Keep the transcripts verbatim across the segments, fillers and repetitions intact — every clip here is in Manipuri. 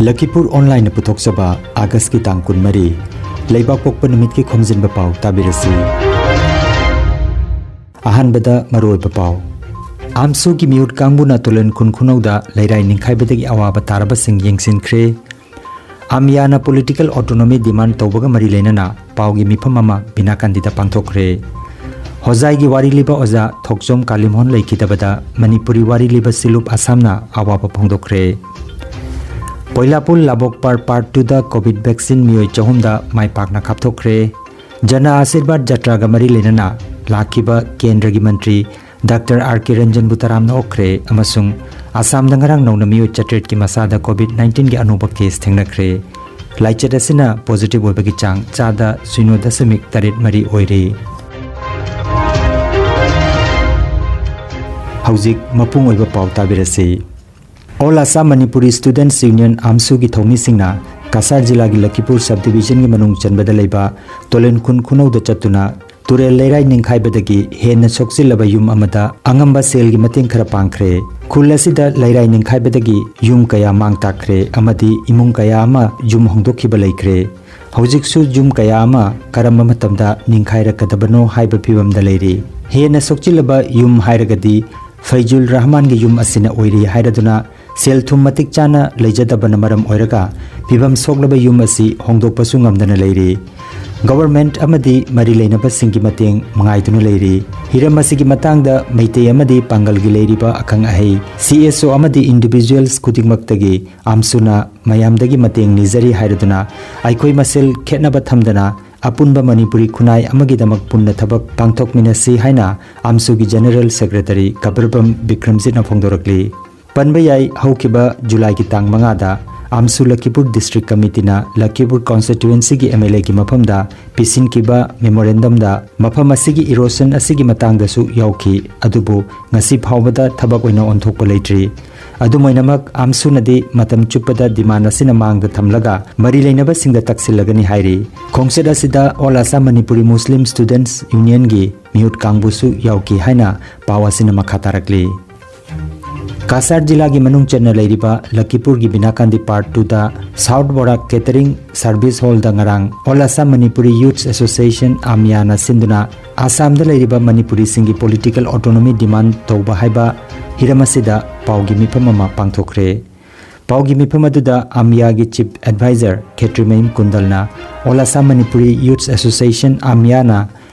ꯂꯈꯤꯄꯨꯔ ꯑꯣꯟꯂꯥꯏꯟꯅ ꯄꯨꯊꯣꯛꯆꯕ ꯑꯥꯒꯁꯀꯤ ꯇꯥꯡ ꯀꯨꯟꯃꯔꯤ, ꯂꯩꯕꯥꯛ ꯄꯣꯛꯄ ꯅꯨꯃꯤꯠꯀꯤ ꯈꯣꯝꯖꯤꯟꯕ ꯄꯥꯎ ꯇꯥꯕꯤꯔꯁꯤ꯫ ꯑꯍꯥꯟꯕꯗ ꯃꯔꯨꯑꯣꯏꯕ ꯄꯥꯎ꯫ ꯑꯥꯝꯁꯨꯒꯤ ꯃꯤꯍꯨꯠ ꯀꯥꯡꯕꯨꯅ ꯇꯨꯂꯦꯟ ꯈꯨꯟ ꯈꯨꯅꯧꯗ ꯂꯩꯔꯥꯏ ꯅꯤꯡꯈꯥꯏꯕꯗꯒꯤ ꯑꯋꯥꯕ ꯇꯥꯔꯕꯁꯤꯡ ꯌꯦꯡꯁꯤꯟꯈ꯭ꯔꯦ꯫ ꯑꯃꯤꯌꯥꯅ political autonomy demand ꯇꯧꯕꯒ ꯃꯔꯤ ꯂꯩꯅꯅ ꯄꯥꯎꯒꯤ ꯃꯤꯐꯝ ꯑꯃ ꯕꯤꯅꯥꯀꯥꯟꯗꯤꯗ ꯄꯥꯡꯊꯣꯛꯈ꯭ꯔꯦ꯫ ꯍꯣꯖꯥꯏꯒꯤ ꯋꯥꯔꯤ ꯂꯤꯕ ꯑꯣꯖꯥ ꯊꯣꯛꯆꯣꯝ ꯀꯥꯂꯤꯃꯣꯍꯟ ꯂꯩꯈꯤꯗꯕꯗ ꯃꯅꯤꯄꯨꯔꯤ ꯋꯥꯔꯤ ꯂꯤꯕ ꯁꯤꯂꯨꯞ ꯑꯁꯥꯝꯅ ꯑꯋꯥꯕ ꯐꯣꯡꯗꯣꯛꯈ꯭ꯔꯦ꯫ ꯄꯣꯏꯂꯥꯄꯨꯜ ꯂꯥꯕꯣꯛ ꯄꯥꯔ part two ꯗ COVID vaccine ꯃꯤꯑꯣꯏ ꯆꯍꯨꯝꯗ ꯃꯥꯏ ꯄꯥꯛꯅ ꯀꯥꯞꯊꯣꯛꯈ꯭ꯔꯦ꯫ ꯖꯅ ꯑꯥꯁꯤꯔꯕꯥꯗ ꯖꯇ꯭ꯔꯥꯒ ꯃꯔꯤ ꯂꯩꯅꯅ ꯂꯥꯛꯈꯤꯕ ꯀꯦꯟꯗ꯭ꯔꯒꯤ ꯃꯟꯇ꯭ꯔꯤ ꯗꯥꯛꯇꯔ ꯑꯥꯔ ꯀꯦ ꯔꯟꯖꯟꯕꯨ ꯇꯔꯥꯝꯅ ꯑꯣꯛꯈ꯭ꯔꯦ ꯑꯃꯁꯨꯡ ꯑꯁꯥꯝꯗ ꯉꯔꯥꯡ ꯅꯧꯅ ꯃꯤꯑꯣꯏ ꯆꯥꯇ꯭ꯔꯦꯠꯀꯤ ꯃꯁꯥꯗ COVID nineteenꯒꯤ ꯑꯅꯧꯕ case ꯊꯦꯡꯅꯈ꯭ꯔꯦ꯫ ꯂꯥꯏꯆꯠ ꯑꯁꯤꯅ positive ꯑꯣꯏꯕꯒꯤ ꯆꯥꯡ ꯆꯥꯗ ꯁꯤꯅꯣ ꯗꯁꯃꯤꯛ ꯇꯔꯦꯠ ꯃꯔꯤ ꯑꯣꯏꯔꯤ꯫ ꯍꯧꯖꯤꯛ ꯃꯄꯨꯡ ꯑꯣꯏꯕ ꯄꯥꯎ ꯇꯥꯕꯤꯔꯁꯤ꯫ All Assam Manipuri Students Union, ꯑꯥꯝꯁꯨꯒꯤ ꯊꯧꯃꯤꯁꯤꯡꯅ Cachar ꯖꯤꯂꯥꯒꯤ ꯂꯈꯤꯄꯨꯔ subdivisionꯒꯤ ꯃꯅꯨꯡ ꯆꯟꯕꯗ ꯂꯩꯕ ꯇꯣꯂꯦꯟ ꯈꯨꯟ ꯈꯨꯅꯧꯗ ꯆꯠꯇꯨꯅ ꯇꯨꯔꯦꯜ ꯂꯩꯔꯥꯏ ꯅꯤꯡꯈꯥꯏꯕꯗꯒꯤ ꯍꯦꯟꯅ ꯁꯣꯛꯆꯤꯜꯂꯕ ꯌꯨꯝ ꯑꯃꯗ ꯑꯉꯝꯕ ꯁꯦꯜꯒꯤ ꯃꯇꯦꯡ ꯈꯔ ꯄꯥꯡꯈ꯭ꯔꯦ꯫ ꯈꯨꯜ ꯑꯁꯤꯗ ꯂꯩꯔꯥꯏ ꯅꯤꯡꯈꯥꯏꯕꯗꯒꯤ ꯌꯨꯝ ꯀꯌꯥ ꯃꯥꯡ ꯇꯥꯛꯈ꯭ꯔꯦ ꯑꯃꯗꯤ ꯏꯃꯨꯡ ꯀꯌꯥ ꯑꯃ ꯌꯨꯝ ꯍꯣꯡꯗꯣꯛꯈꯤꯕ ꯂꯩꯈ꯭ꯔꯦ꯫ ꯍꯧꯖꯤꯛꯁꯨ ꯌꯨꯝ ꯀꯌꯥ ꯑꯃ ꯀꯔꯝꯕ ꯃꯇꯝꯗ ꯅꯤꯡꯈꯥꯏꯔꯛꯀꯗꯕꯅꯣ ꯍꯥꯏꯕ ꯐꯤꯚꯝꯗ ꯂꯩꯔꯤ꯫ ꯍꯦꯟꯅ ꯁꯣꯛꯆꯤꯜꯂꯕ ꯌꯨꯝ ꯍꯥꯏꯔꯒꯗꯤ ꯐꯩꯖꯨꯜ ꯔꯍꯃꯥꯟꯒꯤ ꯌꯨꯝ ꯑꯁꯤꯅ ꯑꯣꯏꯔꯤ ꯍꯥꯏꯔꯗꯨꯅ ꯁꯦꯜ ꯊꯨꯝ ꯃꯇꯤꯛ ꯆꯥꯅ ꯂꯩꯖꯗꯕꯅ ꯃꯔꯝ ꯑꯣꯏꯔꯒ ꯐꯤꯚꯝ ꯁꯣꯛꯂꯕ ꯌꯨꯝ ꯑꯁꯤ ꯍꯣꯡꯗꯣꯛꯄꯁꯨ ꯉꯝꯗꯅ ꯂꯩꯔꯤ꯫ Government ꯑꯃꯗꯤ ꯃꯔꯤ ꯂꯩꯅꯕꯁꯤꯡꯒꯤ ꯃꯇꯦꯡ ꯉꯥꯏꯗꯨꯅ ꯂꯩꯔꯤ꯫ ꯍꯤꯔꯝ ꯑꯁꯤꯒꯤ ꯃꯇꯥꯡꯗ ꯃꯩꯇꯩ ꯑꯃꯗꯤ ꯄꯥꯡꯒꯜꯒꯤ ꯂꯩꯔꯤꯕ ꯑꯈꯪ ꯑꯍꯩ, C S O ꯑꯃꯗꯤ individuals ꯈꯨꯗꯤꯡꯃꯛꯇꯒꯤ ꯑꯥꯝꯁꯨꯅ ꯃꯌꯥꯝꯗꯒꯤ ꯃꯇꯦꯡ ꯅꯤꯖꯔꯤ ꯍꯥꯏꯔꯗꯨꯅ ꯑꯩꯈꯣꯏ ꯃꯁꯦꯜ ꯈꯦꯠꯅꯕ ꯊꯝꯗꯅ ꯑꯄꯨꯟꯕ ꯃꯅꯤꯄꯨꯔꯤ ꯈꯨꯟꯅꯥꯏ ꯑꯃꯒꯤꯗꯃꯛ ꯄꯨꯟꯅ ꯊꯕꯛ ꯄꯥꯡꯊꯣꯛꯃꯤꯟꯅꯁꯤ ꯍꯥꯏꯅ ꯑꯥꯝꯁꯨꯒꯤ General Secretary ꯀꯕꯤꯔꯕꯝ ꯕꯤꯀ꯭ꯔꯝꯖꯤꯠꯅ ꯐꯣꯡꯗꯣꯔꯛꯂꯤ꯫ ꯄꯟꯕ ꯌꯥꯏ, ꯍꯧꯈꯤꯕ ꯖꯨꯂꯥꯏꯒꯤ ꯇꯥꯡ ꯃꯉꯥꯗ ꯑꯥꯝꯁꯨ ꯂꯈꯤꯄꯨꯔ District Committeeꯅ ꯂꯈꯤꯄꯨꯔ constituencyꯒꯤ M L Aꯒꯤ ꯃꯐꯝꯗ ꯄꯤꯁꯤꯟꯈꯤꯕ memorandumꯗ ꯃꯐꯝ ꯑꯁꯤꯒꯤ erosion ꯑꯁꯤꯒꯤ ꯃꯇꯥꯡꯗꯁꯨ ꯌꯥꯎꯈꯤ, ꯑꯗꯨꯕꯨ ꯉꯁꯤ ꯐꯥꯎꯕꯗ ꯊꯕꯛ ꯑꯣꯏꯅ ꯑꯣꯟꯊꯣꯛꯄ ꯂꯩꯇ꯭ꯔꯤ꯫ ꯑꯗꯨꯝ ꯑꯣꯏꯅꯃꯛ, ꯑꯝꯁꯨꯅꯗꯤ ꯃꯇꯝ ꯆꯨꯞꯄꯗ demand ꯑꯁꯤꯅ ꯃꯥꯡꯗ ꯊꯝꯂꯒ ꯃꯔꯤ ꯂꯩꯅꯕꯁꯤꯡꯗ ꯇꯛꯁꯤꯜꯂꯒꯅꯤ ꯍꯥꯏꯔꯤ꯫ ꯈꯣꯡꯆꯠ ꯑꯁꯤꯗ All Assam Manipuri Muslim Students Union ꯒꯤ ꯃꯤꯍꯨꯠ ꯀꯥꯡꯕꯨꯁꯨ ꯌꯥꯎꯈꯤ ꯍꯥꯏꯅ ꯄꯥꯎ ꯑꯁꯤꯅ ꯃꯈꯥ ꯇꯥꯔꯛꯂꯤ꯫ ꯀꯁꯥꯔ ꯖꯤꯂꯥꯒꯤ ꯃꯅꯨꯡ ꯆꯟꯅ ꯂꯩꯔꯤꯕ ꯂꯈꯤꯄꯨꯔꯒꯤ ꯕꯤꯅꯥꯀꯥꯟꯗꯤ Part Two ꯗ South Borak Catering Service Hall ꯗ ꯉꯔꯥꯡ All Assam Manipuri Youths Association, ꯑꯥꯃꯤꯌꯥꯅ ꯁꯤꯟꯗꯨꯅ ꯑꯁꯥꯝꯗ ꯂꯩꯔꯤꯕ ꯃꯅꯤꯄꯨꯔꯤꯁꯤꯡꯒꯤ political autonomy demand ꯇꯧꯕ ꯍꯥꯏꯕ ꯍꯤꯔꯝ ꯑꯁꯤꯗ ꯄꯥꯎꯒꯤ ꯃꯤꯐꯝ ꯑꯃ ꯄꯥꯡꯊꯣꯛꯈ꯭ꯔꯦ꯫ ꯄꯥꯎꯒꯤ ꯃꯤꯐꯝ ꯑꯗꯨꯗ ꯑꯥꯃꯤꯌꯥꯒꯤ Chief Advisor ꯈꯦꯇ꯭ꯔꯤꯃꯌꯨꯝ ꯀꯨꯟꯗꯜꯅ All Assam Manipuri Youths Association, ꯑꯥꯃꯤꯌꯥꯅ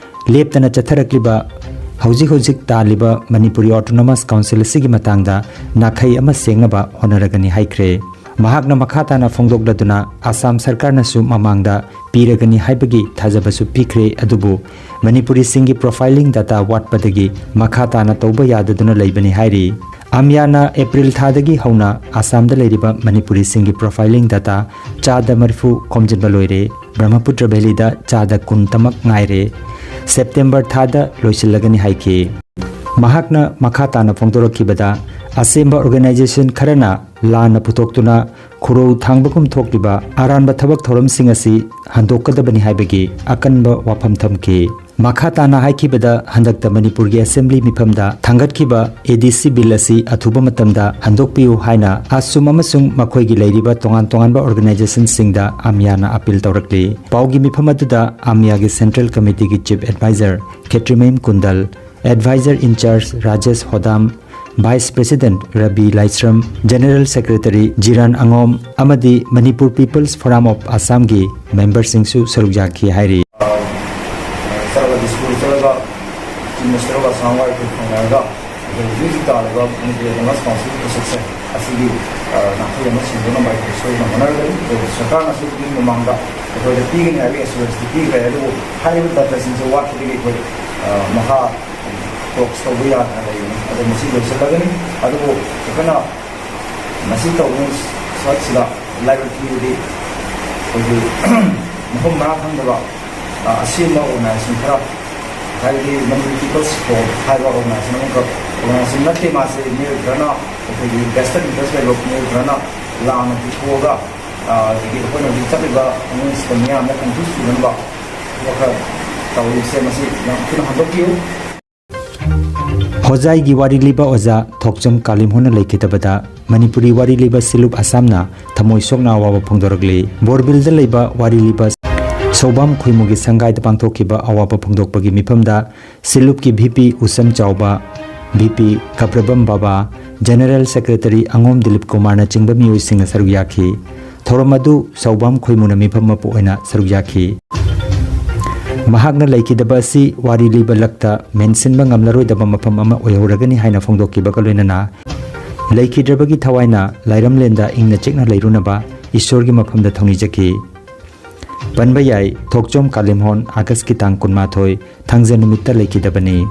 ꯂꯦꯞꯇꯅ ꯆꯠꯊꯔꯛꯂꯤꯕ, ꯍꯧꯖꯤꯛ ꯍꯧꯖꯤꯛ ꯇꯥꯜꯂꯤꯕ ꯃꯅꯤꯄꯨꯔꯤ Autonomous Council ꯑꯁꯤꯒꯤ ꯃꯇꯥꯡꯗ ꯅꯥꯈꯩ ꯑꯃ ꯁꯦꯡꯅꯕ ꯍꯣꯠꯅꯔꯒꯅꯤ ꯍꯥꯏꯈ꯭ꯔꯦ꯫ ꯃꯍꯥꯛꯅ ꯃꯈꯥ ꯇꯥꯅ ꯐꯣꯡꯗꯣꯛꯂꯗꯨꯅ, ꯑꯁꯥꯝ ꯁꯔꯀꯥꯔꯅꯁꯨ ꯃꯃꯥꯡꯗ ꯄꯤꯔꯒꯅꯤ ꯍꯥꯏꯕꯒꯤ ꯊꯥꯖꯕꯁꯨ ꯄꯤꯈ꯭ꯔꯦ, ꯑꯗꯨꯕꯨ ꯃꯅꯤꯄꯨꯔꯤꯁꯤꯡꯒꯤ profiling data ꯋꯥꯠꯄꯗꯒꯤ ꯃꯈꯥ ꯇꯥꯅ ꯇꯧꯕ ꯌꯥꯗꯗꯨꯅ ꯂꯩꯕꯅꯤ ꯍꯥꯏꯔꯤ꯫ ꯑꯥꯃꯤꯌꯥꯅ ꯑꯦꯄ꯭ꯔꯤꯜ ꯊꯥꯗꯒꯤ ꯍꯧꯅ ꯑꯁꯥꯝꯗ ꯂꯩꯔꯤꯕ ꯃꯅꯤꯄꯨꯔꯤꯁꯤꯡꯒꯤ profiling data ꯆꯥꯗ ꯃꯔꯤꯐꯨ ꯈꯣꯝꯖꯤꯟꯕ ꯂꯣꯏꯔꯦ꯫ ꯕ꯭ꯔꯍꯃꯄꯨꯇ꯭ꯔ ꯚꯦꯂꯤꯗ ꯆꯥꯗ ꯀꯨꯟ ꯇꯃꯛ ꯉꯥꯏꯔꯦ꯫ ꯁꯦꯞꯇꯦꯝꯕꯔ ꯊꯥꯗ ꯂꯣꯏꯁꯤꯜꯂꯒꯅꯤ ꯍꯥꯏꯈꯤ꯫ ꯃꯍꯥꯛꯅ ꯃꯈꯥ ꯇꯥꯅ ꯐꯣꯡꯗꯣꯔꯛꯈꯤꯕꯗ, ꯑꯁꯦꯝꯕ organization ꯈꯔꯅ ꯂꯥꯟꯅ ꯄꯨꯊꯣꯛꯇꯨꯅ ꯈꯨꯔꯧ ꯊꯥꯡꯕꯒꯨꯝ ꯊꯣꯛꯂꯤꯕ ꯑꯔꯥꯟꯕ ꯊꯕꯛ ꯊꯧꯔꯝꯁꯤꯡ ꯑꯁꯤ ꯍꯟꯗꯣꯛꯀꯗꯕꯅꯤ ꯍꯥꯏꯕꯒꯤ ꯑꯀꯟꯕ ꯋꯥꯐꯝ ꯊꯝꯈꯤ꯫ ꯃꯈꯥ ꯇꯥꯅ ꯍꯥꯏꯈꯤꯕꯗ, ꯍꯟꯗꯛꯇ ꯃꯅꯤꯄꯨꯔꯒꯤ assembly ꯃꯤꯐꯝꯗ ꯊꯥꯡꯒꯠꯈꯤꯕ ADC bill ꯑꯁꯤ ꯑꯊꯨꯕ ꯃꯇꯝꯗ ꯍꯟꯗꯣꯛꯄꯤꯌꯨ ꯍꯥꯏꯅ ꯑꯁꯨꯝ ꯑꯃꯁꯨꯡ ꯃꯈꯣꯏꯒꯤ ꯂꯩꯔꯤꯕ ꯇꯣꯉꯥꯟ ꯇꯣꯉꯥꯟꯕ organizationꯁꯤꯡꯗ ꯑꯥꯃꯤꯌꯥꯅ appeal ꯇꯧꯔꯛꯂꯤ꯫ ꯄꯥꯎꯒꯤ ꯃꯤꯐꯝ ꯑꯗꯨꯗ ꯑꯥꯃꯤꯌꯥꯒꯤ Central Committeeꯒꯤ Chief Advisor Khetrimayum ꯀꯨꯟꯗꯜ, Advisor in Charge Rajesh ꯍꯣꯗꯥꯝ, Vice President Ravi Laishram, General Secretary ꯖꯤꯔꯥꯟ ꯑꯉꯣꯝ ꯑꯃꯗꯤ Manipur People's Forum of Assamꯒꯤ memberꯁꯤꯡꯁꯨ ꯁꯔꯨꯛ ꯌꯥꯈꯤ ꯍꯥꯏꯔꯤ꯫ ꯆꯠꯂꯒ ꯗꯤꯁꯄꯨꯔ ꯆꯠꯂꯒ ꯆꯤꯐ ꯃꯤꯅꯤꯁꯇꯔꯒ ꯑꯁꯥꯝꯒ ꯑꯩꯈꯣꯏ ꯐꯪꯅꯔꯒ ꯑꯩꯈꯣꯏ ꯍꯧꯖꯤꯛ ꯍꯧꯖꯤꯛ ꯇꯥꯜꯂꯤꯕ ꯃꯅꯤꯄꯨꯔꯤ ꯑꯣꯇꯣꯅꯣꯃꯁ ꯀꯥꯎꯟꯁꯤꯜꯒꯤ ꯄꯣꯠꯁꯛꯁꯦ ꯑꯁꯤꯒꯤ ꯅꯥꯈꯩ ꯑꯃ ꯁꯦꯡꯗꯣꯛꯅꯕ ꯑꯩꯈꯣꯏ ꯁꯣꯏꯗꯅ ꯍꯣꯠꯅꯔꯒꯅꯤ꯫ ꯑꯗꯨꯒ ꯁꯔꯀꯥꯔꯅꯁꯨ ꯑꯗꯨꯒꯤ ꯃꯃꯥꯡꯗ ꯑꯩꯈꯣꯏꯗ ꯄꯤꯒꯅꯤ ꯍꯥꯏꯕꯒꯤ ꯑꯦꯁꯨꯔꯦꯟꯁꯇꯤ ꯄꯤꯈ꯭ꯔꯦ, ꯑꯗꯨꯕꯨ ꯍꯥꯏꯔꯤꯕ ꯗꯥꯇꯥꯁꯤꯡꯁꯦ ꯋꯥꯠꯄꯗꯒꯤ ꯑꯩꯈꯣꯏ ꯃꯈꯥ ꯇꯣꯛꯁ ꯇꯧꯕ ꯌꯥꯗꯅ ꯂꯩꯕꯅꯤ꯫ ꯑꯗꯣ ꯃꯁꯤ ꯂꯣꯏꯁꯤꯜꯂꯒꯅꯤ꯫ ꯑꯗꯨꯕꯨ ꯑꯩꯈꯣꯏꯅ ꯃꯁꯤ ꯇꯧꯕ ꯁꯛꯁꯤꯗ ꯂꯥꯏꯕꯛ ꯊꯤꯕꯗꯤ ꯑꯩꯈꯣꯏꯒꯤ ꯃꯐꯝ ꯃꯔꯥꯡ ꯈꯪꯗꯕ ꯑꯁꯦꯡꯕ ꯑꯣꯔꯒꯅꯥꯏꯖꯦꯁꯟ ꯈꯔ ꯍꯥꯏꯕꯗꯤ ꯃꯅꯤꯄꯨꯔ ꯄꯤꯄꯜꯁ ꯐ꯭ꯔꯣꯟꯠ ꯍꯥꯏꯕ ꯑꯣꯔꯒꯅꯥꯏꯖꯦꯁꯟ ꯑꯃꯈꯛ, ꯑꯣꯔꯒꯅꯥꯏꯖꯦꯁꯟ ꯅꯠꯇꯦ꯫ ꯃꯥꯁꯦ ꯃꯤꯑꯣꯏ ꯈꯔꯅ, ꯑꯩꯈꯣꯏꯒꯤ ꯚꯦꯁꯇꯦꯠ ꯏꯟꯇꯔꯦꯁ ꯂꯩꯕ ꯃꯤꯑꯣꯏ ꯈꯔꯅ ꯂꯥꯟꯅ ꯄꯨꯊꯣꯛꯑꯒ, ꯑ, ꯑꯗꯒꯤ ꯑꯩꯈꯣꯏꯅ ꯍꯧꯖꯤꯛ ꯆꯠꯂꯤꯕ ꯃꯑꯣꯡꯁꯤꯗ ꯃꯤꯌꯥꯝꯗ ꯀꯟꯐ꯭ꯌꯨꯁ ꯆꯨꯅꯅꯕ ꯊꯕꯛ ꯈꯔ ꯇꯧꯔꯤꯕꯁꯦ, ꯃꯁꯤ ꯌꯥꯝ ꯊꯨꯅ ꯍꯟꯗꯣꯛꯄꯤꯌꯨ꯫ ꯍꯣꯖꯥꯏꯒꯤ ꯋꯥꯔꯤ ꯂꯤꯕ ꯑꯣꯖꯥ ꯊꯣꯛꯆꯝ ꯀꯥꯂꯤꯝꯍꯣꯟꯅ ꯂꯩꯈꯤꯗꯕꯗ ꯃꯅꯤꯄꯨꯔꯤ ꯋꯥꯔꯤ ꯂꯤꯕ ꯁꯤꯂꯨꯞ ꯑꯁꯥꯝꯅ ꯊꯃꯣꯏ ꯁꯣꯛꯅ ꯑꯋꯥꯕ ꯐꯣꯡꯗꯣꯔꯛꯂꯤ꯫ ꯕꯣꯔꯕꯤꯜꯗ ꯂꯩꯕ ꯋꯥꯔꯤ ꯂꯤꯕ ꯁꯧꯕꯥꯝ ꯈꯣꯏꯃꯨꯒꯤ ꯁꯪꯒꯥꯏꯗ ꯄꯥꯡꯊꯣꯛꯈꯤꯕ ꯑꯋꯥꯕ ꯐꯣꯡꯗꯣꯛꯄꯒꯤ ꯃꯤꯐꯝꯗ ꯁꯤꯂꯨꯞꯀꯤ ꯚꯤ ꯄꯤ ꯎꯁꯝ ꯆꯥꯎꯕ, V P Kabrabam Baba, general secretary ꯑꯉꯣꯝ ꯗꯤꯂꯤꯞ ꯀꯨꯃꯥꯔꯅꯆꯤꯡꯕ ꯃꯤꯑꯣꯏꯁꯤꯡꯅ ꯁꯔꯨꯛ ꯌꯥꯈꯤ꯫ ꯊꯧꯔꯝ ꯑꯗꯨ ꯁꯧꯕꯥꯝ ꯈꯣꯏꯃꯨꯅ ꯃꯤꯐꯝ ꯃꯄꯨ ꯑꯣꯏꯅ ꯁꯔꯨꯛ ꯌꯥꯈꯤ꯫ ꯃꯍꯥꯛꯅ ꯂꯩꯈꯤꯗꯕ ꯑꯁꯤ ꯋꯥꯔꯤ ꯂꯤꯕ ꯂꯛꯇ ꯃꯦꯟꯁꯤꯟꯕ ꯉꯝꯂꯔꯣꯏꯗꯕ ꯃꯐꯝ ꯑꯃ ꯑꯣꯏꯍꯧꯔꯒꯅꯤ ꯍꯥꯏꯅ ꯐꯣꯡꯗꯣꯛꯈꯤꯕꯒ ꯂꯣꯏꯅꯅ, ꯂꯩꯈꯤꯗ꯭ꯔꯕꯒꯤ ꯊꯋꯥꯏꯅ ꯂꯥꯏꯔꯝꯂꯦꯟꯗ ꯏꯪꯅ ꯆꯤꯛꯅ ꯂꯩꯔꯨꯅꯕ ꯏꯁꯣꯔꯒꯤ ꯃꯐꯝꯗ ꯊꯧꯅꯤꯖꯈꯤ꯫ ꯄꯟꯕ ꯌꯥꯏ, ꯊꯣꯛꯆꯣꯝ ꯀꯥꯂꯤꯝꯍꯣꯟ ꯑꯥꯒꯁꯀꯤ ꯇꯥꯡ ꯀꯨꯟꯃꯥꯊꯣꯏ, ꯊꯥꯡꯖ ꯅꯨꯃꯤꯠꯇ ꯂꯩꯈꯤꯗꯕꯅꯤ꯫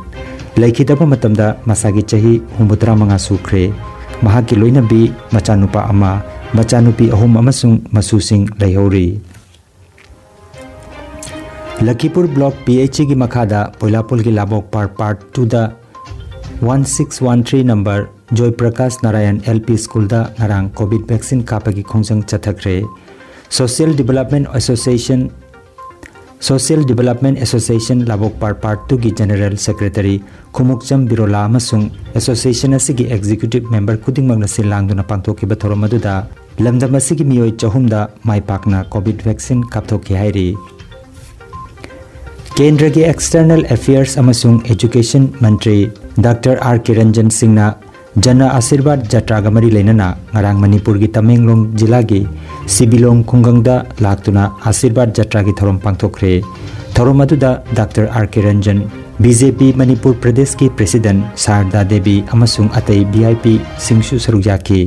ꯂꯩꯈꯤꯗꯕ ꯃꯇꯝꯗ ꯃꯁꯥꯒꯤ ꯆꯍꯤ ꯍꯨꯝꯐꯨꯇꯔꯥ ꯃꯉꯥ ꯁꯨꯈ꯭ꯔꯦ꯫ ꯃꯍꯥꯛꯀꯤ ꯂꯣꯏꯅꯕꯤ, ꯃꯆꯥꯅꯨꯄꯥ ꯑꯃ, ꯃꯆꯥꯅꯨꯄꯤ ꯑꯍꯨꯝ ꯑꯃꯁꯨꯡ ꯃꯁꯨꯁꯤꯡ ꯂꯩꯍꯧꯔꯤ꯫ ꯂꯈꯤꯄꯨꯔ ꯕ꯭ꯂꯣꯛ ꯄꯤ ꯑꯩꯆ ꯁꯤꯒꯤ ꯃꯈꯥꯗ ꯄꯣꯏꯂꯥꯄꯣꯜꯒꯤ ꯂꯥꯕꯣꯛ ꯄꯥꯔ ꯄꯥꯔꯠ ꯇꯨꯗ one six one three number Jai Prakash Narayan L P ꯁ꯭ꯀꯨꯜꯗ ꯉꯔꯥꯡ ꯀꯣꯚꯤꯗ ꯚꯦꯛꯁꯤꯟ ꯀꯥꯞꯄꯒꯤ ꯈꯣꯡꯖꯪ ꯆꯠꯊꯈ꯭ꯔꯦ꯫ Social development association, social development association ꯂꯥꯕꯣꯛ ꯄꯥꯔ ꯄꯥꯔꯠ ꯇꯨꯒꯤ ꯖꯦꯅꯔꯦꯜ ꯁꯦꯀ꯭ꯔꯦꯇꯔꯤ ꯈꯨꯃꯨꯛꯆꯝ ꯕꯤꯔꯣꯂꯥ ꯑꯃꯁꯨꯡ ꯑꯦꯁꯣꯁꯤꯌꯦꯁꯟ ꯑꯁꯤꯒꯤ ꯑꯦꯛꯖꯤꯀ꯭ꯌꯨꯇꯤꯚ ꯃꯦꯝꯕꯔ ꯈꯨꯗꯤꯡꯃꯛꯅ ꯁꯤꯜ ꯂꯥꯡꯗꯨꯅ ꯄꯥꯡꯊꯣꯛꯈꯤꯕ ꯊꯧꯔꯝ ꯑꯗꯨꯗ ꯂꯝꯗꯝ ꯑꯁꯤꯒꯤ ꯃꯤꯑꯣꯏ ꯆꯍꯨꯝꯗ ꯃꯥꯏ ꯄꯥꯛꯅ ꯀꯣꯚꯤꯗ ꯚꯦꯛꯁꯤꯟ ꯀꯥꯞꯊꯣꯛꯈꯤ ꯍꯥꯏꯔꯤ꯫ ꯀꯦꯟꯗ꯭ꯔꯒꯤ ꯑꯦꯛꯁꯇꯔꯅꯦꯜ ꯑꯦꯐꯤꯌꯔꯁ ꯑꯃꯁꯨꯡ ꯑꯦꯖꯨꯀꯦꯁꯟ ꯃꯟꯇ꯭ꯔꯤ ꯗꯥꯛꯇꯔ ꯑꯥꯔ ꯀꯦ ꯔꯟꯖꯟ ꯁꯤꯡꯅ ꯖꯅ ꯑꯥꯁꯤꯔꯕꯥꯗ ꯖꯇ꯭ꯔꯥꯒ ꯃꯔꯤ ꯂꯩꯅꯅ ꯉꯔꯥꯡ ꯃꯅꯤꯄꯨꯔꯒꯤ ꯇꯃꯦꯡꯂꯣꯡ ꯖꯤꯂꯥꯒꯤ ꯁꯤꯕꯤꯂꯣꯡ ꯈꯨꯡꯒꯪꯗ ꯂꯥꯛꯇꯨꯅ ꯑꯥꯁꯤꯔꯕꯥꯗ ꯖꯇ꯭ꯔꯥꯒꯤ ꯊꯧꯔꯝ ꯄꯥꯡꯊꯣꯛꯈ꯭ꯔꯦ꯫ ꯊꯧꯔꯝ ꯑꯗꯨꯗ ꯗꯥꯛꯇꯔ ꯑꯥꯔ ꯀꯦ ꯔꯟꯖꯟ, ꯕꯤ ꯖꯦ ꯄꯤ ꯃꯅꯤꯄꯨꯔ ꯄ꯭ꯔꯗꯦꯁꯀꯤ ꯄ꯭ꯔꯦꯁꯤꯗꯦꯟꯠ ꯁꯥꯔꯗꯥ ꯗꯦꯕꯤ ꯑꯃꯁꯨꯡ ꯑꯇꯩ ꯚꯤ ꯑꯥꯏ ꯄꯤꯁꯤꯡꯁꯨ ꯁꯔꯨꯛ ꯌꯥꯈꯤ꯫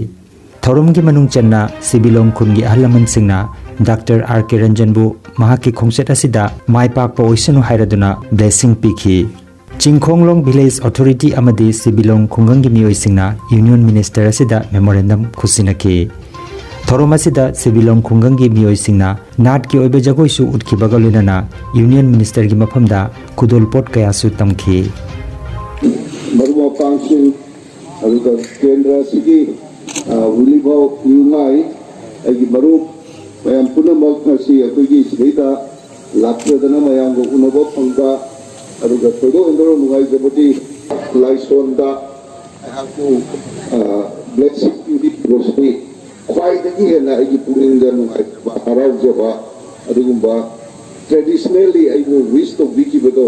ꯊꯧꯔꯝꯒꯤ ꯃꯅꯨꯡ ꯆꯟꯅ ꯁꯤꯕꯤꯂꯣꯡ ꯈꯨꯟꯒꯤ ꯑꯍꯜ ꯂꯃꯟꯁꯤꯡꯅ ꯗꯥꯛꯇꯔ ꯑꯥꯔ ꯀꯦ ꯔꯟꯖꯟꯕꯨ ꯃꯍꯥꯛꯀꯤ ꯈꯣꯡꯆꯠ ꯑꯁꯤꯗ ꯃꯥꯏ ꯄꯥꯛꯄ ꯑꯣꯏꯁꯅꯨ ꯍꯥꯏꯔꯗꯨꯅ ꯕ꯭ꯂꯦꯁꯤꯡ ꯄꯤꯈꯤ꯫ ꯆꯤꯡꯈꯣꯡꯂꯣꯡ ꯚꯤꯂꯦꯖ ꯑꯣꯊꯣꯔꯤꯇꯤ ꯑꯃꯗꯤ ꯁꯤꯕꯤꯂꯣꯡ ꯈꯨꯡꯒꯪꯒꯤ ꯃꯤꯑꯣꯏꯁꯤꯡꯅ ꯌꯨꯅꯤꯌꯟ ꯃꯤꯅꯤꯁꯇꯔ ꯑꯁꯤꯗ ꯃꯦꯃꯣꯔꯦꯟꯗꯝ ꯈꯨꯠꯁꯤꯟꯅꯈꯤ꯫ ꯊꯧꯔꯝ ꯑꯁꯤꯗ ꯁꯤꯕꯤꯂꯣꯡ ꯈꯨꯡꯒꯪꯒꯤ ꯃꯤꯑꯣꯏꯁꯤꯡꯅ ꯅꯥꯠꯀꯤ ꯑꯣꯏꯕ ꯖꯒꯣꯏꯁꯨ ꯎꯠꯈꯤꯕꯒ ꯂꯣꯏꯅꯅ ꯌꯨꯅꯤꯌꯟ ꯃꯤꯅꯤꯁꯇꯔꯒꯤ ꯃꯐꯝꯗ ꯈꯨꯗꯣꯜꯄꯣꯠ ꯀꯌꯥꯁꯨ ꯇꯝꯈꯤ꯫ ꯃꯔꯨꯞ ꯃꯄꯥꯡꯁꯤꯡ, ꯑꯗꯨꯒ ꯀꯦꯟꯗ꯭ꯔ ꯑꯁꯤꯒꯤ, ꯑ, ꯋꯤꯂꯤꯚꯥꯎ ꯌꯨꯉꯥꯏ, ꯑꯩꯒꯤ ꯃꯔꯨꯞ ꯃꯌꯥꯝ ꯄꯨꯝꯅꯃꯛ ꯉꯁꯤ ꯑꯩꯈꯣꯏꯒꯤ ꯁꯤꯗꯩꯗ ꯂꯥꯛꯆꯗꯅ ꯃꯌꯥꯝꯒ ꯎꯅꯕ ꯐꯪꯕ, ꯑꯗꯨꯒ ꯊꯣꯏꯗꯣꯛ ꯍꯦꯟꯗꯣꯛꯅ ꯅꯨꯡꯉꯥꯏꯖꯕꯗꯤ ꯂꯥꯏꯁꯣꯟꯗ ꯑꯩꯍꯥꯛꯄꯨ, ꯑ, ꯕ꯭ꯂꯦꯁꯤꯡ ꯄꯤꯕꯤꯕꯁꯤ ꯈ꯭ꯋꯥꯏꯗꯒꯤ ꯍꯦꯟꯅ ꯑꯩꯒꯤ ꯄꯨꯛꯅꯤꯡꯗ ꯅꯨꯡꯉꯥꯏꯖꯕ, ꯍꯔꯥꯎꯖꯕ, ꯑꯗꯨꯒꯨꯝꯕ traditionally ꯑꯩꯕꯨ wish ꯇꯧꯕꯤꯈꯤꯕꯗꯣ,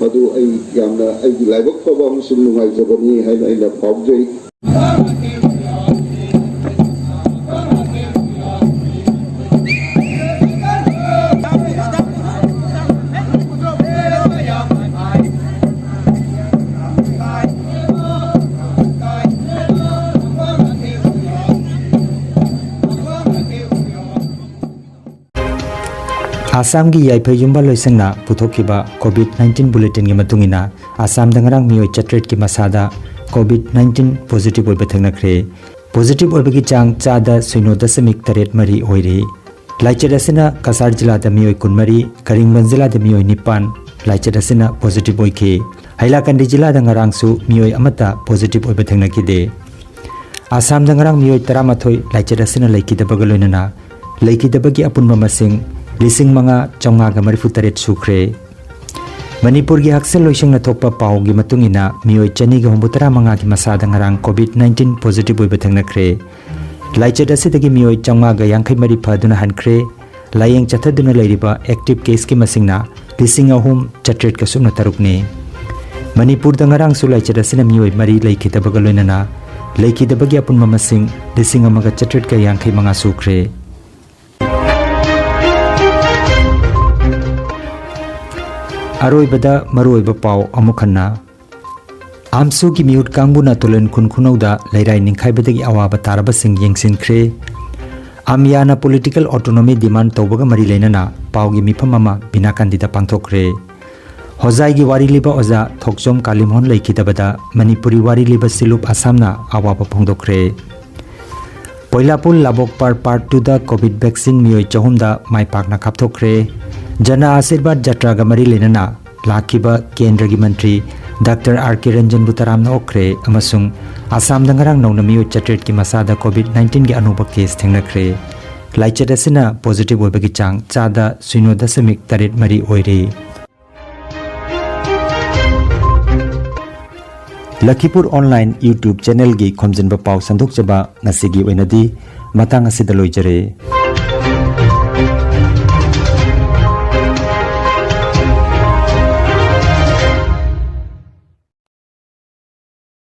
ꯃꯗꯨ ꯑꯩ ꯌꯥꯝꯅ ꯑꯩꯒꯤ ꯂꯥꯏꯕꯛ ꯐꯕ ꯑꯃꯁꯨꯡ ꯅꯨꯡꯉꯥꯏꯖꯕꯅꯤ ꯍꯥꯏꯅ ꯑꯩꯅ ꯐꯥꯎꯖꯩ꯫ ꯑꯁꯥꯝꯒꯤ ꯌꯥꯏꯐ ꯌꯨꯝꯕꯥꯜ ꯂꯣꯏꯁꯪꯅ ꯄꯨꯊꯣꯛꯈꯤꯕ COVID nineteen bulletinꯒꯤ ꯃꯇꯨꯡ ꯏꯟꯅ, ꯑꯁꯥꯝꯗ ꯉꯔꯥꯡ ꯃꯤꯑꯣꯏ ꯆꯥꯇ꯭ꯔꯦꯠꯀꯤ ꯃꯁꯥꯗ COVID nineteen positive ꯑꯣꯏꯕ ꯊꯦꯡꯅꯈ꯭ꯔꯦ꯫ Positive ꯑꯣꯏꯕꯒꯤ ꯆꯥꯡ ꯆꯥꯗ ꯁꯤꯅꯣ ꯗꯁꯃꯤꯛ ꯇꯔꯦꯠ ꯃꯔꯤ ꯑꯣꯏꯔꯤ꯫ ꯂꯥꯏꯆꯠ ꯑꯁꯤꯅ ꯀꯁꯥꯔ ꯖꯤꯂꯥꯗ ꯃꯤꯑꯣꯏ ꯀꯨꯟꯃꯔꯤ, ꯀꯔꯤꯡꯒꯟ ꯖꯤꯂꯥꯗ ꯃꯤꯑꯣꯏ ꯅꯤꯄꯥꯟ ꯂꯥꯏꯆꯠ ꯑꯁꯤꯅ positive ꯑꯣꯏꯈꯤ꯫ ꯍꯩꯂꯥꯀꯟꯗꯤ ꯖꯤꯂꯥꯗ ꯉꯔꯥꯡꯁꯨ ꯃꯤꯑꯣꯏ ꯑꯃꯠꯇ positive ꯑꯣꯏꯕ ꯊꯦꯡꯅꯈꯤꯗꯦ꯫ ꯑꯁꯥꯝꯗ ꯉꯔꯥꯡ ꯃꯤꯑꯣꯏ ꯇꯔꯥꯃꯥꯊꯣꯏ ꯂꯥꯏꯆꯠ ꯑꯁꯤꯅ ꯂꯩꯈꯤꯗꯕꯒ ꯂꯣꯏꯅꯅ ꯂꯩꯈꯤꯗꯕꯒꯤ ꯑꯄꯨꯟꯕ ꯃꯁꯤꯡ ꯂꯤꯁꯤꯡ ꯃꯉꯥ ꯆꯥꯝꯃꯉꯥꯒ ꯃꯔꯤꯐꯨ ꯇꯔꯦꯠ ꯁꯨꯈ꯭ꯔꯦ꯫ ꯃꯅꯤꯄꯨꯔꯒꯤ ꯍꯛꯁꯦꯜ ꯂꯣꯏꯁꯪꯅ ꯊꯣꯛꯄ ꯄꯥꯎꯒꯤ ꯃꯇꯨꯡ ꯏꯟꯅ, ꯃꯤꯑꯣꯏ ꯆꯅꯤꯒ ꯍꯨꯝꯐꯨꯇꯔꯥ ꯃꯉꯥꯒꯤ ꯃꯁꯥꯗ ꯉꯔꯥꯡ COVID nineteen positive ꯑꯣꯏꯕ ꯊꯦꯡꯅꯈ꯭ꯔꯦ꯫ ꯂꯥꯏꯆꯠ ꯑꯁꯤꯗꯒꯤ ꯃꯤꯑꯣꯏ ꯆꯥꯝꯃꯉꯥꯒ ꯌꯥꯡꯈꯩ ꯃꯔꯤ ꯐꯗꯨꯅ ꯍꯟꯈ꯭ꯔꯦ꯫ ꯂꯥꯌꯦꯡ ꯆꯠꯊꯗꯨꯅ ꯂꯩꯔꯤꯕ active caseꯀꯤ ꯃꯁꯤꯡꯅ ꯂꯤꯁꯤꯡ ꯑꯍꯨꯝ ꯆꯥꯇ꯭ꯔꯦꯠꯀ ꯁꯨꯞꯅ ꯇꯔꯨꯛꯅꯤ꯫ ꯃꯅꯤꯄꯨꯔꯗ ꯉꯔꯥꯡꯁꯨ ꯂꯥꯏꯆꯠ ꯑꯁꯤꯅ ꯃꯤꯑꯣꯏ ꯃꯔꯤ ꯂꯩꯈꯤꯗꯕꯒ ꯂꯣꯏꯅꯅ ꯂꯩꯈꯤꯗꯕꯒꯤ ꯑꯄꯨꯟꯕ ꯃꯁꯤꯡ ꯂꯤꯁꯤꯡ ꯑꯃꯒ ꯆꯥꯇ꯭ꯔꯦꯠꯀ ꯌꯥꯡꯈꯩ ꯃꯉꯥ ꯁꯨꯈ꯭ꯔꯦ꯫ ꯑꯔꯣꯏꯕꯗ ꯃꯔꯨꯑꯣꯏꯕ ꯄꯥꯎ ꯑꯃꯨꯛ ꯍꯟꯅ꯫ ꯑꯥꯝꯁꯨꯒꯤ ꯃꯤꯍꯨꯠ ꯀꯥꯡꯕꯨꯅ ꯇꯨꯂꯦꯟ ꯈꯨꯟ ꯈꯨꯅꯧꯗ ꯂꯩꯔꯥꯏ ꯅꯤꯡꯈꯥꯏꯕꯗꯒꯤ ꯑꯋꯥꯕ ꯇꯥꯔꯕꯁꯤꯡ ꯌꯦꯡꯁꯤꯟꯈ꯭ꯔꯦ꯫ ꯑꯃꯤꯌꯥꯅ political autonomy demand ꯇꯧꯕꯒ ꯃꯔꯤ ꯂꯩꯅꯅ ꯄꯥꯎꯒꯤ ꯃꯤꯐꯝ ꯑꯃ ꯕꯤꯅꯥꯀꯥꯟꯗꯤꯗ ꯄꯥꯡꯊꯣꯛꯈ꯭ꯔꯦ꯫ ꯍꯣꯖꯥꯏꯒꯤ ꯋꯥꯔꯤ ꯂꯤꯕ ꯑꯣꯖꯥ ꯊꯣꯛꯆꯣꯝ ꯀꯥꯂꯤꯃꯣꯍꯟ ꯂꯩꯈꯤꯗꯕꯗ ꯃꯅꯤꯄꯨꯔꯤ ꯋꯥꯔꯤ ꯂꯤꯕ ꯁꯤꯂꯨꯞ ꯑꯁꯥꯝꯅ ꯑꯋꯥꯕ ꯐꯣꯡꯗꯣꯛꯈ꯭ꯔꯦ꯫ ꯄꯣꯏꯂꯥꯄꯨꯜ ꯂꯥꯕꯣꯛꯄꯥꯔ ꯄꯥꯔꯠ ꯇꯨꯗ ꯀꯣꯚꯤꯗ ꯚꯦꯛꯁꯤꯟ ꯃꯤꯑꯣꯏ ꯆꯍꯨꯝꯗ ꯃꯥꯏ ꯄꯥꯛꯅ ꯀꯥꯞꯊꯣꯛꯈ꯭ꯔꯦ꯫ ꯖꯅ ꯑꯥꯁꯤꯔꯕꯥꯗ ꯖꯇ꯭ꯔꯥꯒ ꯃꯔꯤ ꯂꯩꯅꯅ ꯂꯥꯛꯈꯤꯕ ꯀꯦꯟꯗ꯭ꯔꯒꯤ ꯃꯟꯇ꯭ꯔꯤ ꯗꯥꯛꯇꯔ ꯑꯥꯔ ꯀꯦ ꯔꯟꯖꯟꯕꯨ ꯇꯔꯥꯝꯅ ꯑꯣꯛꯈ꯭ꯔꯦ ꯑꯃꯁꯨꯡ ꯑꯁꯥꯝꯗ ꯉꯔꯥꯡ ꯅꯧꯅ ꯃꯤꯑꯣꯏ ꯆꯥꯇ꯭ꯔꯦꯠꯀꯤ ꯃꯁꯥꯗ ꯀꯣꯚꯤꯗ ꯅꯥꯏꯟꯇꯤꯟꯒꯤ ꯑꯅꯧꯕ ꯀꯦꯁ ꯊꯦꯡꯅꯈ꯭ꯔꯦ꯫ ꯂꯥꯏꯆꯠ ꯑꯁꯤꯅ ꯄꯣꯖꯤꯇꯤꯚ ꯑꯣꯏꯕꯒꯤ ꯆꯥꯡ ꯆꯥꯗ ꯁꯤꯅꯣ ꯗꯁꯃꯤꯛ ꯇꯔꯦꯠ ꯃꯔꯤ ꯑꯣꯏꯔꯤ꯫ ꯂꯈꯤꯄꯨꯔ ꯑꯣꯟꯂꯥꯏꯟ YouTube ꯆꯦꯅꯦꯜꯒꯤ ꯈꯣꯝꯖꯤꯟꯕ ꯄꯥꯎ ꯁꯟꯗꯣꯛꯆꯕ ꯉꯁꯤꯒꯤ ꯑꯣꯏꯅꯗꯤ ꯃꯇꯥꯡ ꯑꯁꯤꯗ ꯂꯣꯏꯖꯔꯦ꯫